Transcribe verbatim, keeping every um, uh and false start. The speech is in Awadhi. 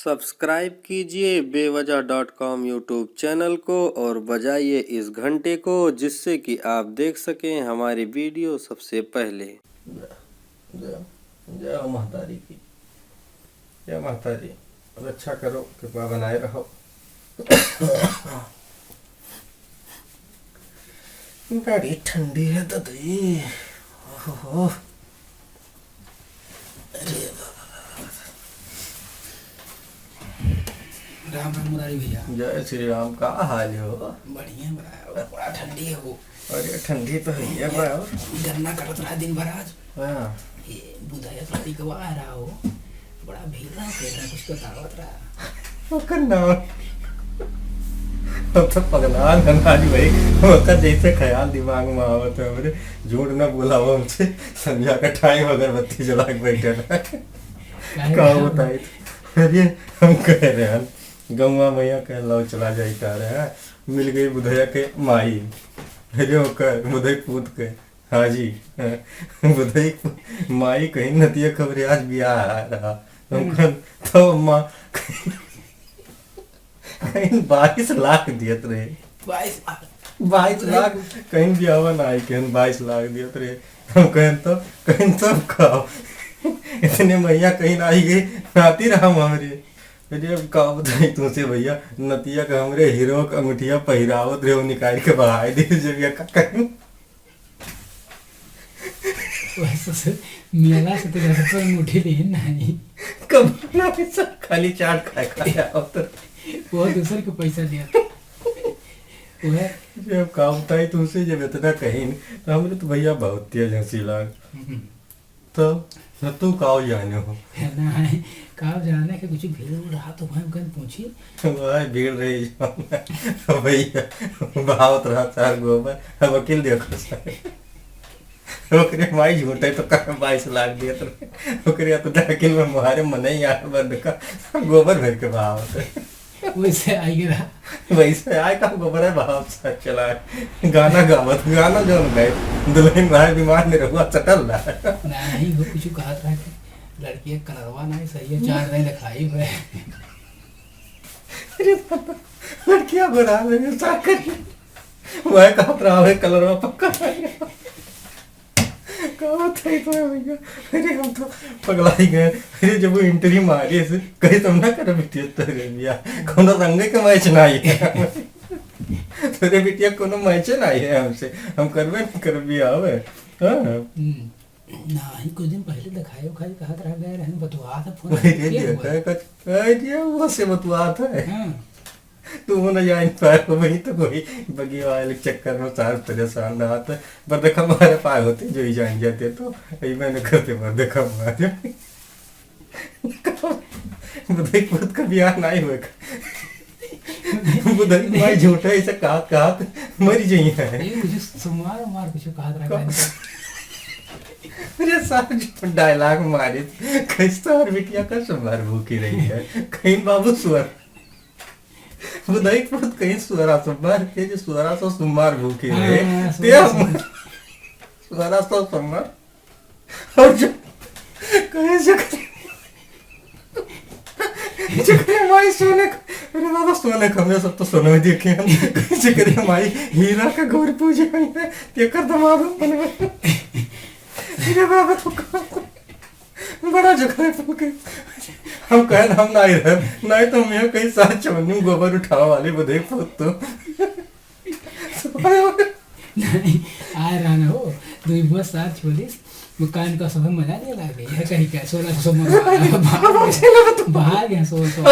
सब्सक्राइब कीजिए बेवजह डॉट कॉम यूट्यूब चैनल को और बजाइए इस घंटे को, जिससे कि आप देख सकें हमारी वीडियो सबसे पहले। जय, जय, जय हो महतारी की, जय महतारी, रक्षा करो, कृपा बनाए रहो। बड़ी ठंडी है ददई। ओहो। अरे बाबा। राम राम मुरारी भैया। जय श्री राम, का हाल हो? बढ़िया बा, बड़ा ठंडी है हो। अरे ठंडी तो है ही है बा। गन्ना कटत रहा दिन भर आज। हाँ। ये बुधया तो लड़िकवा आ रहा हो, बड़ा भीड़ रहा, फेर रहा, कुछ बतावत रहा। ओकर नाम, अब तो पगला गंगाजी भाई, ओकर जैसे ख्याल दिमाग में आवत है हमरे, झूठ ना बोलावो हमसे, संझा का टाइम अगरबत्ती जला के बैठे रहा। काहे का का? बताई? अरे हम कह रहे हैं, गौवा मैया कह लो चला जाई का रहे हैं, मिल गई बुधया के माई, अरे ओकर बुधई पूत के, हाँ जी, हाँ। बुधई माई कहिन नतिया खबरे आज बियाह रहा। हम हम्म। कहन, तो अम्मा कहिन बाईस लाख दियत रहे। बाईस लाख? बाईस लाख? कहिन बियाहवा ना आई, कहिन बाईस लाख दियत रहे। हम कहन तो, कहिन तब खाओ। इतने मैया कहिन आई गई, नाती राम हमरे। अरे अब का बताई तुमसे भैया, नतिया के हमरे हीरो के अंगूठिया पहिरावत रहे, वो निकाल के बहाए दे जब या का कहिन। वैसे से मेला से तो घर पर अंगूठी ले नहीं। कब ना, सब खाली चाट खाए खाए आवत। वो दूसर के पैसा दिया। वह जब का बताई तुमसे, जब इतना कहिन, तो हमरे तो भैया बहुत तेज हंसी लाग। हम्म। तो, तो तू का जाने हो? नहीं, का जाने के कुछ भीड़ उड़ रहा तो वहीं कहीं पूछी। वही भीड़ रही जो भैया, बहावत रहा चार गोबर, अब वकील देखो सारे। ओकरे माई झूठे तो कहा बाईस लाख दिए तो ओकरे तो डाकिन में मुहारे मनई आ बंद का गोबर भर के बहावत है। वैसे आई गिरा। वैसे आए का गोबर है बहाव सा चला है। गाना गावत, गाना जौन गाए, दुल्हन भाई विमान में रहुआ सटल रहा। नहीं, वो कुछ कहत रहा कि लड़की के कलरवा नहीं सही है, चार नहीं लिखाई हुए। अरे बाबा, लड़कियां बना रही है, क्या करिए? वह कहत रहा है, कलरवा पक्का है। का बताई तो भैया, अरे हम तो पगलाई गए। अरे जब वो एंट्री मारी ऐसे, कहीं तुम ना कर बिटिया तोरे बिया, कोनो रंग के मैच ना आई है। तोरे बिटिया कोनो मैच ना आई है हमसे, हम करबे नहीं कर बिया हवे। हाँ। हम्म। नहीं, कुछ दिन पहले दिखाए उखाए कहत रह गए रहन, बतुआ था फोन वही पे, के किया देखा हुआ? है कुछ, अरे वो से बतुआ था। हाँ। तू हो ना जान पाए, वही तो कोई बगिया वाले चक्कर में सार परेशान रहा था। पर देखा, हमारे पाए होते जो ही जान जाते तो यही मैंने करते, पर देखा हमारे बुधई पूत का बियाह नहीं हुए का। बुधई माई झूठा ऐसा कहा, कहा मरी जाई है। ये कुछ सुमार उमार कुछ कहा रहा है। अरे सार जो डायलॉग मारे, कहीं सार बिटिया का सुमार भूखी रही है, कहीं बाबू सुअर। बुधई पूत कहीं सुअरा सुमार के, जो सुअरा सो सुमार भूखी रहे। हाँ, ते सुअरा हम सुमार। सुअरा सो सुमार। और जो कहीं से, जेकरे माई सोने क-, अरे बाबा, सोने क, हमरे सब तो सोने में देखे हैं। जेकरे माई हीरा का गौर पूजे हुई है, तेकर दमाद हम बनवे। अरे बाबा, तो का-, बड़ा जगह है तुमके। हम कहन हम ना रहे, नहीं तो हम यहाँ कहीं साथ चवन्नी गोबर उठावा वाले बुधई पूत तो। नहीं, आए रहन हो, दुई बुआ साथ छोलिस, वो कान का सब मजा नहीं लागे, यह कहीं का, सोलह सौ सोमवार, बाहर, बाहर गया, सोलह सौ।